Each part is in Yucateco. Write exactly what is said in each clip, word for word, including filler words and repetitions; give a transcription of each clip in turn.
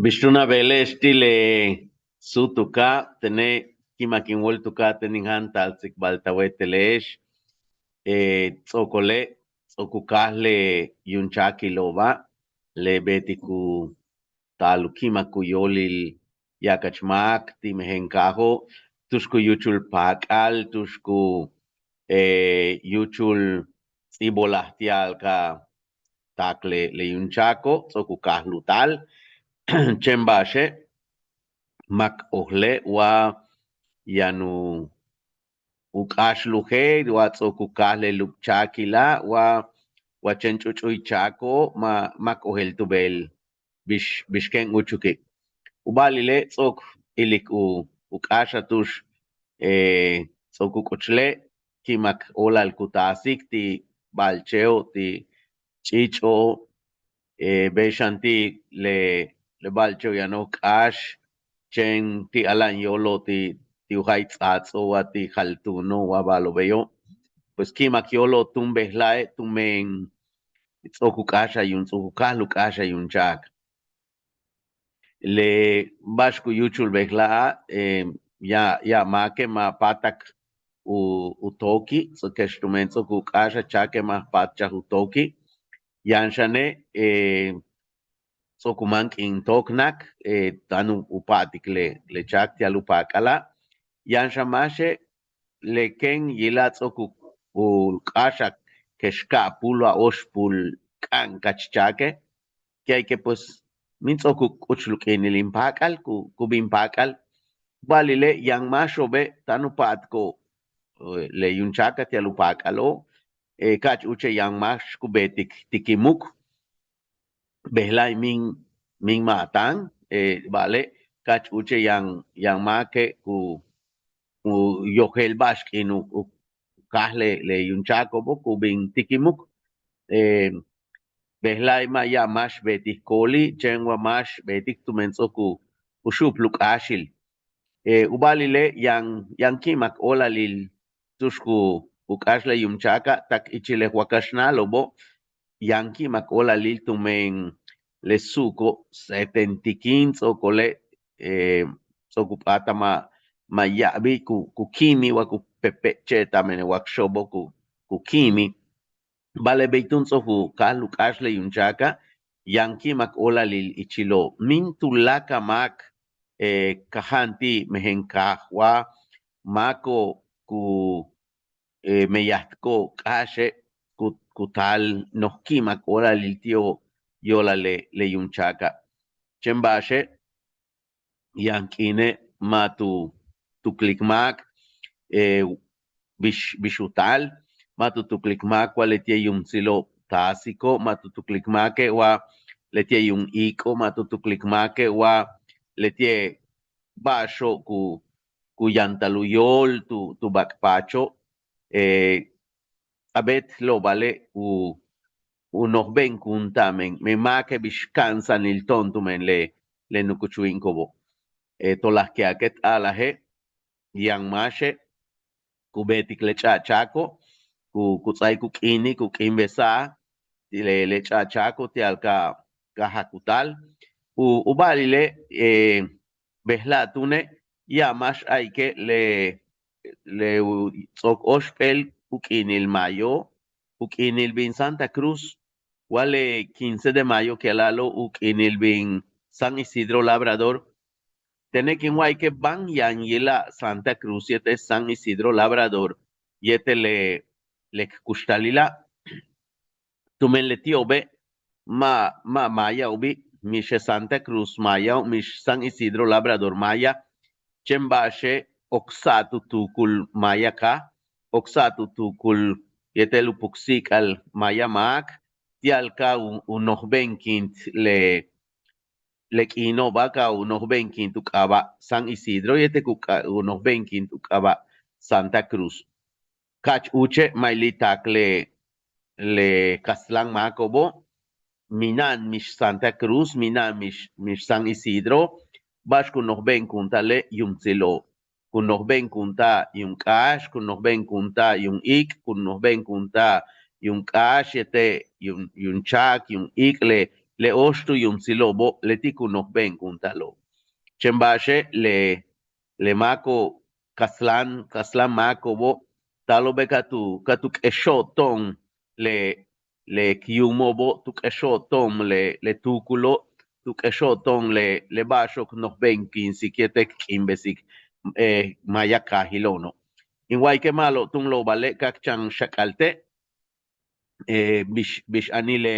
Bix túun a beele'ex ti' le suutuka', tene' ki'imak in wóol tuka' ten in jantal tsikbal ta wéetele'ex. Ts'o'okole' ts'o'ok u káajal le yuum chaakilo'oba' le beetik u taal u ki'imak u yóolil ya'abkach máak ti' mejen kaajo' tu'ux ku yúuchul paak'al, tu'ux ku yúuchul ts'íibolaj ti'al ka taak le yuum chaako', ts'o'ok u káajal u taal. Chéen ba'axe' máak ojele' wa yaan u k'áaxluje' wa ts'o'ok u káajal le lub chaakila' wa wa chéen ch'uch'uy chaako'ob ma' máak ojel tu beel bix bix kéen úuchuki'. U ba'alile' ts'o'ok ilik u u k'áaxa' tu'ux ts'o'ok u k'uchule' ki'imak óolal ku taasik ti' ba'alche'o' ti' ch'iich'o'ob. Bey xan ti' le le ba'alche'o' yano'ob k'áax chéen ti' áalan yóolo'ob ti' ti' u jay ts'áatso'ob wa ti' jaltúuno'ob wa ba'alo'ob beyo'. Pues ki'imak yóolo'ob túun bejela'e' tumen ts'o'ok u k'áax a yuum ts'o'ok u káajal u k'áax a yuum chaak. Le ba'ax ku yúuchul bejela'a' ya'ab máake' ma' pa'atak u tooki', kex tumen ts'o'ok u k'áax a chaake' ma' pa'atchaj u tooki'. Yaan xane' ts'o'ok u máan k'iin tooknak táan u pa'atik le le chaak ti'al u paak'ala'. Yaan xan máaxe' le kéen yila' ts'o'ok u k'áaxak kex ka'apul wa óoxpul k'a'ankach chaake'. Ki'ayke' pues míin ts'o'ok u k'uchul u k'iinil in paak'al ku ku bin paak'al. Ba'alile' yaan máaxo'obe' táan u pa'atiko'ob le yuum chaaka' ti'al u paak'alo'ob. Ka'ach úuche' yaan máax ku beetik tikimuk. Bejela'e' míin míin ma' táan ba'ale' ka'ach úuche' yaan yaan máake' ku u yojel ba'ax k'iin u káajal le yuum chaako'obo' ku bin tikimuk. Bejela'e' ma' ya'ab máax beetik kooli' chéen wa máax beetik tumen ts'o'ok u xu'upul u k'áaxil. U ba'alile' yaan yaan ki'imak óolalil tu'ux ku u k'áax le yuum chaaka' tak ichil le wakax náalo'obo'. Yaan ki'imak óolalil tumen le suuko' séeten tikin ts'o'okole' ts'o'ok u p'áatal ma' ma' ya'abi' ku ku kíimi' wa ku pepe'che'eta'ab mene' wakaxo'obo' ku ku kíimi'. Ba'ale' bey túun ts'o'ok u káajal u k'áax le yuum chaaka' yaan ki'imak óolalil ichilo'ob míin tuláakal máak kaja'an ti' mejen kaaj wa máako'ob ku meyajtiko'ob k'áaxe' ku ku taal noj ki'imak óolalil ti'ob yo'olal le le yuum chaaka'. Chéen ba'axe' yaan k'iine' ma' tu tuklik máak bix bix u taal. Ma' tu tuklik máak wa leti'e' yuumtsilo'ob taasiko', ma' tu tuklik máake' wa leti'e' yuum iik'o', ma' tu tuklik máake' wa leti'e' ba'axo'ob ku ku yantal u yóol tu tu bak'paacho'. A beet lo'obale' u u nojbe'enkunta'al men men máake' bix ka'ansanil to'on tumen le le nukuch wíiniko'obo'. Tolaj ki'aket a'alaje' yaan máaxe' ku beetik le ch'a'achaako' ku ku ts'áaik u k'iinik u k'iinbesa'al ti' le le ch'a'achaako' ti'al ka ka jak u taal. U u ba'alile' bejela' túune' ya'ab máax a'ayke' le le u ts'o'ok óoxp'éel u k'iinil mayo, u k'iinil bin Santa Cruz wa le quince de mayo ki'ala'alo' u k'iinil bin San Isidro Labrador. Tene' kin wa'ayike' ba'an yaan yila' Santa Cruz yéetel San Isidro Labrador yéetel le le k kuxtalila'. Tumen leti'obe' ma' ma' mayao'obi', mix e Santa Cruz mayao'ob, mix San Isidro Labrador maya. Chéen ba'axe' oksa'at u tuukul maya kaaj, oksa'at u tuukul yéetel u puksi'ik'al maya máak ti'al ka u nojbe'enkint le le k'iino'oba' ka u nojbe'enkint u k'aaba' San Isidro yéetel ku u nojbe'enkint u k'aaba' Santa Cruz. Ka'ach úuche' ma' ili' taak le le kastlan máako'obo'. Mina'an mix Santa Cruz, mina'an mix mix San Isidro. Ba'ax ku nojbe'enkunta'ale' yuumtsilo'ob ku nojbe'enkunta'al yuum k'áax, ku nojbe'enkunta'al yuum iik', ku nojbe'enkunta'al yuum k'áax yéetel yuum yuum chaak yuum iik' le le óox tu yuumtsilo'obo' leti' ku nojbe'enkunta'alo'. Chéen ba'axe' le le máako'ob kaslan kaslan máako'obo' taalo'obe' ka tu ka tu k'exo'ob to'on le le k yuumo'obo', tu k'exo'ob to'on le le tuukulo', tu k'exo'ob to'on le le ba'axo'ob k nojbe'enkinsik yéetel k k'iimbesik maaya kaajilo'ono'. In wa'ayike' ma'alob túun lóobale' ka k chan xak'alte' bix bix anil le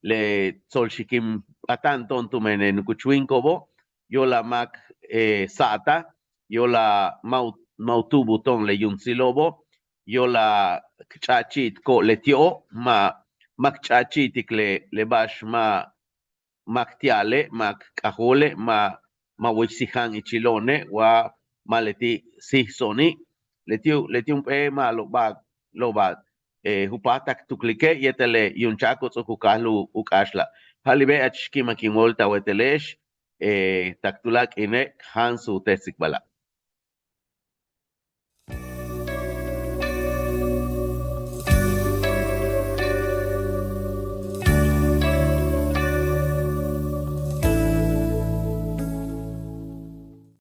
le tsool xikin p'ata'an to'on tumen le nukuch wíiniko'obo', yo'olal máak sa'ataj, yo'olal ma' u ma' u tu'ubul to'on le yuumtsilo'obo', yo'olal k ch'a'achi'itiko'ob leti'ob, ma' ma' k ch'a'achi'itik le le ba'ax ma' ma' k ti'ale', ma' k k'ajóole', ma' ma' way sija'an ichilo'one' wa ma' leti' síijso'oni'. Leti' leti' jump'éel ma'alob ba'ax lóoba' u páajtal k tuklike' yéetel le yuum cha'ako'ob ts'o'ok u káajal u k'áaxla'. Ja'alibe' jach ki'imak in wóol ta wéetele'ex, tak tuláak k'iine' k jáans u teel tsikbala'.